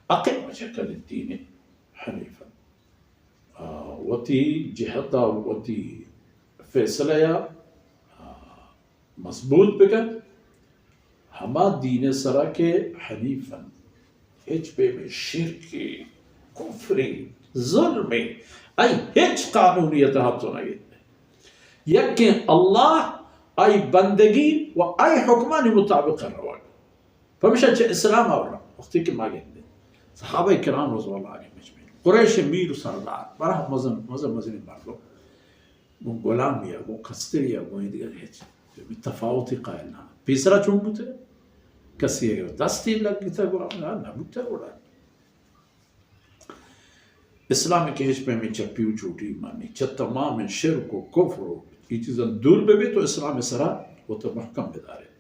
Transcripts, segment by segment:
اقم وجهك للدين حنيفا، آ، وتی جہت ءَ وتی فیصلہ ءَ، آ، مضبوط بکن، ہما دین ءِ سرا کہ حنیفا، ہچ پیمیں شرکے، کفرے، ظلمے، آئی ہچ قانونیت ءَ تو نہ گندے۔ یکیں اللہ، آئی بندگی و آئی حکمانی مطابق روگ۔ پمیشا چہ اسلام آورا وقتی کہ ما گندیں، صحابہ کرام رضوان اللہ علیہم اجمعین، قریش میر و سردار، برا مزن، مزن، مزن مردم، گوں غلامی ءَ، گوں کستری ءَ، گوں دیگر ہچ تفاوتی قائل نہ۔ پیسرا چون بوتے؟ کسی اگر دستی لگتا گڑا نہ بوتا گڑا۔ اسلام کہ ہچ پیمیں چپی و چوٹی مانی، چہ تمام شرک و کفر و ای چیزاں دور بہ بیت و اسلام سرا وت محکم بدارے۔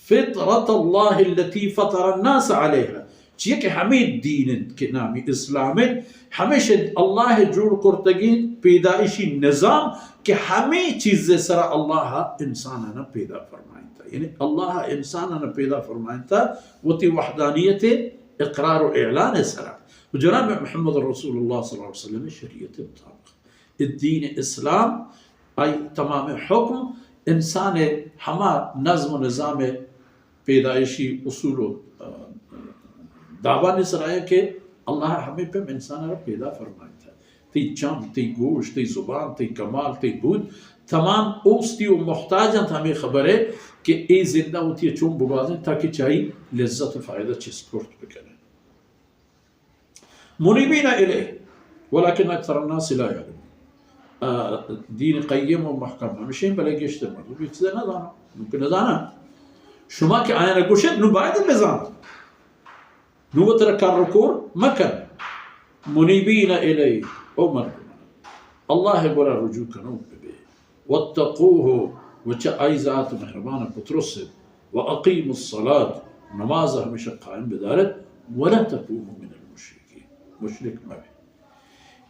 فطرت اللہ التی فطر الناس علیہا، چیئے کہ ہمیں دین انت کہ نامی اسلام انت، ہمیش اللہ جوڑ کرتگیں پیدائشی نظام کہ ہمیں چیز سرا اللہ انسانانا پیدا فرمائنتا، یعنی اللہ انسانانا پیدا فرمائنتا وتی وحدانیت اقرار و اعلان سرا۔ و جناب محمد رسول اللہ صلی اللہ علیہ وسلم شریعت مطابق، دین اسلام، آئی تمام حکم انسان ہما نظم و نظام پیدائشی اصول و، آ، دابانی سرا ہے کہ اللہ ہمیں پہ انسان را پیدا فرمائتا۔ تئی چم، تئی گوش، تئی زبان، تئی کمال، تئی بود، تمام اوستی و محتاج انت ہمیں خبرے کہ اے زندہ وتی چون بگوازیں تاکہ چائی لذت و فائدہ چست کرت بکنن۔ منیبین الیہ ولکن اکثر الناس لا یعلمون۔ آ، دین قیم و محکم ہمشیں، بلے گیشتر مردم یہ چیزا نہ زانا، نو کہ نہ زانا۔ شما کہ آیانا گوشت، نو باید بزان۔ نو وترا کر و کور مکن۔ منیبین الیہ، او مردم، اللہ گورا رجوع کنوک ببے۔ واتقوہ، و چہ آئی ذات مہربان بترسیت، و اقیموا الصلاة، نماز ہمیشہ قائم بدارت، ولا تکونوا من المشرکین، مشرک مبے۔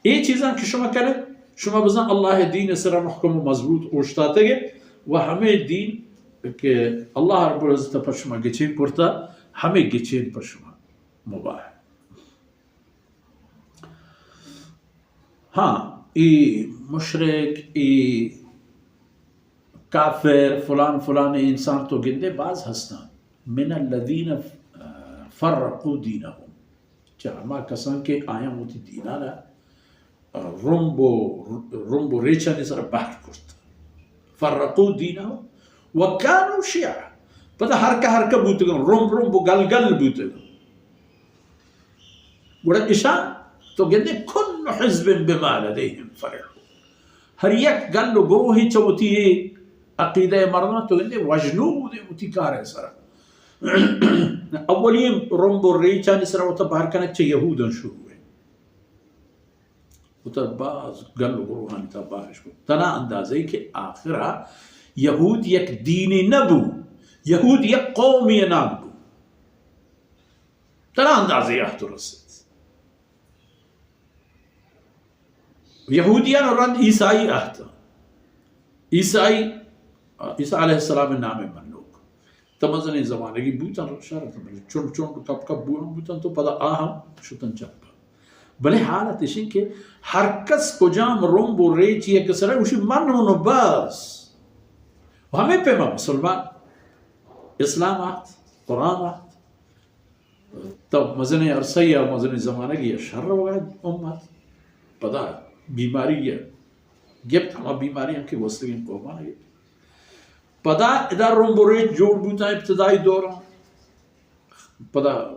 اے چیزاں کہ شما کرے، شما بزاں اللہ دین سرا محکم و مضبوط اوشتاتگے و ہمیں دین کہ اللہ رب العزت پر شما گچین کرتا، ہمیں گچین پر شما مباح۔ ہاں، ای مشرک، ای کافر، فلان، فلان انسان تو گندے باز ہستاں۔ من الذین فرقوا دینہم۔ چہ ہما کساں کہ آیاں وتی دینانا رمب و، رمب و ریچانی سر بہر کرت۔ فرقوا دینہم و کانوا شیعا۔ پدا ہرکہ ہرکہ بوتگن، رمب رمب و گل گل بوتگن۔ گڑا اشاں تو گندے کل حزب بما لدیہم فرحون۔ ہر یک گل و گروہی چہ وتی اے عقیدہ مردم تو گندے وژنود وتی کار سرا۔ اولی رمب و ریچانی سرا وتا بہر کنگ چہ یہوداں شروع ہے۔ وتا باز گل و گروہانی تا بہرش کو۔ تنا اندازے کہ آخرا یہود یک دینی نبو، یہود یک قومی نام بو۔ ترا اندازے اہت رسیت۔ یہودیان رند عیسائی اہت۔ عیسائی، عیسی علیہ السلام نام منوک۔ تمزنیں زمانگی بوتن شر، چنڈ چنڈ کپ کپ بوان بوتن تو پدا آہم شتن چپ۔ بلے حالت اشی کہ ہر کس کجام رمب و ریچی یک سرا گوشی من ہوں بس۔ و ہمیں پیما مسلمان، اسلام آت، قرآن آت، تو مزنیں عرصہ یا مزنیں زمانگی یا شر روگ ء امت۔ پدا بیماری یا گپت، ہما بیماری ہم کہ گوستگیں قومان گپت۔ پدا ادا رمب و ریچ جوڑ بوتاں ابتدائی دوراں۔ پدا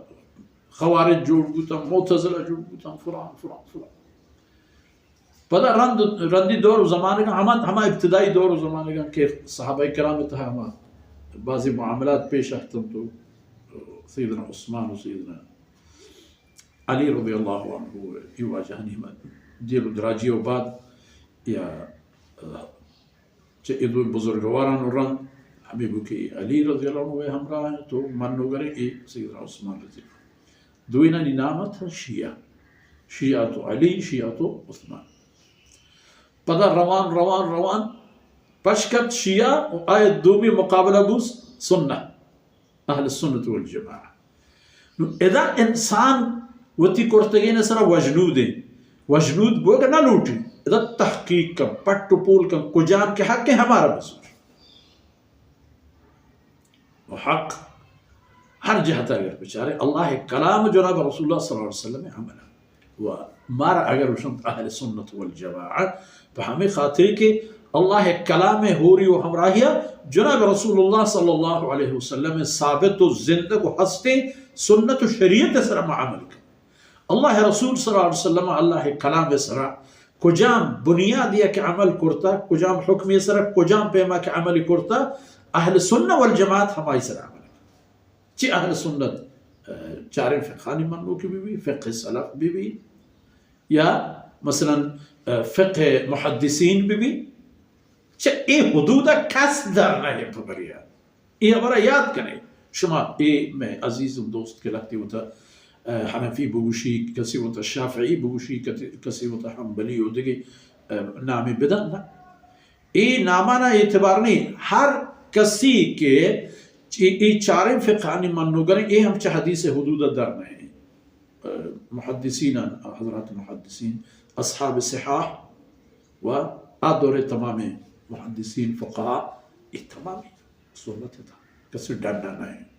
خوارج جوڑ بوتاں، معتزلہ جوڑ بوتاں، فلان، فلان، فلان۔ پدا رند، رندی دور و زمانگاں، ہما، ہما ابتدائی دور و زمانگاں کہ صحابہ کرام تہا ہما بعضی معاملات پیش آتن تو سیدنا عثمان و سیدنا علی رضی اللہ عنہ ای واجہانی ہما دیر و دراجی و بعد یا چہ اے دوئیں بزرگواران و رند ہمے بو کہ علی رضی اللہ عنہ ء ہمراہ انت و منوگر اے سیدنا عثمان رضی اللہ عنہ۔ دوئینانی نام ات شیعہ، شیعہ تو علی، شیعہ تو عثمان۔ پدا روان، روان، روان، پشکت شیعہ و آیت دومی مقابلہ بوس سنہ۔ اہل سنت والجماعہ۔ نو ادا انسان وتی کرتگین سرا وجنود ہیں، وجنود بوگ نہ لوٹی۔ ادا تحقیق کن، پٹ و پول کن، کجام کے حق ہیں، ہمارا بزور۔ و حق ہر جہت اگر بچارے، اللہ کلام، جناب رسول اللہ صلی اللہ علیہ وسلم عمل۔ و مارا اگر وشنت اہل سنت والجماعت، پہ ہمیں خاطر کہ اللہ کلام ہوری و ہمراہیا جناب رسول اللہ صلی اللہ علیہ وسلم ثابت و زندگ و ہستیں سنت و شریعت سر ما عمل کن۔ اللہ رسول صلی اللہ علیہ وسلم اللہ کلام سرا کجام بنیادی کہ عمل کرتا، کجام حکمی سرا، کجام پیما کہ عمل کرتا، اہل سنہ والجماعت ہمائی سرا عمل کرتا۔ چی اہل سنت، آ، چاریں فقہانی منوکی بی بی، فقہ سلف بی بی، یا مثلاً، آ، فقہ محدثین بی بی، چہ اے حدود کس در نہ پبریا۔ اے ہمارا یاد کنے۔ شما اے میں عزیز و دوست کہ لگتی ہوتا، آ، حنفی بگوشی، کسی ہوتا شافعی بگوشی، کتی-، کسی ہوتا حنبلی و دیگه، آ، نامی بدن نہ۔ اے نامانا اعتبار نہیں۔ ہر کسی کہ چی-، اے چاریں فقہانی منوگریں، اے ہم چہ حدیث حدود در نہیں۔ آ، محدثین، حضرات محدثین، اصحاب صحاح و آ دور تمام محدثین، فقہا، اے تمامی سنت تھا۔ کسی ڈنڈا نہیں۔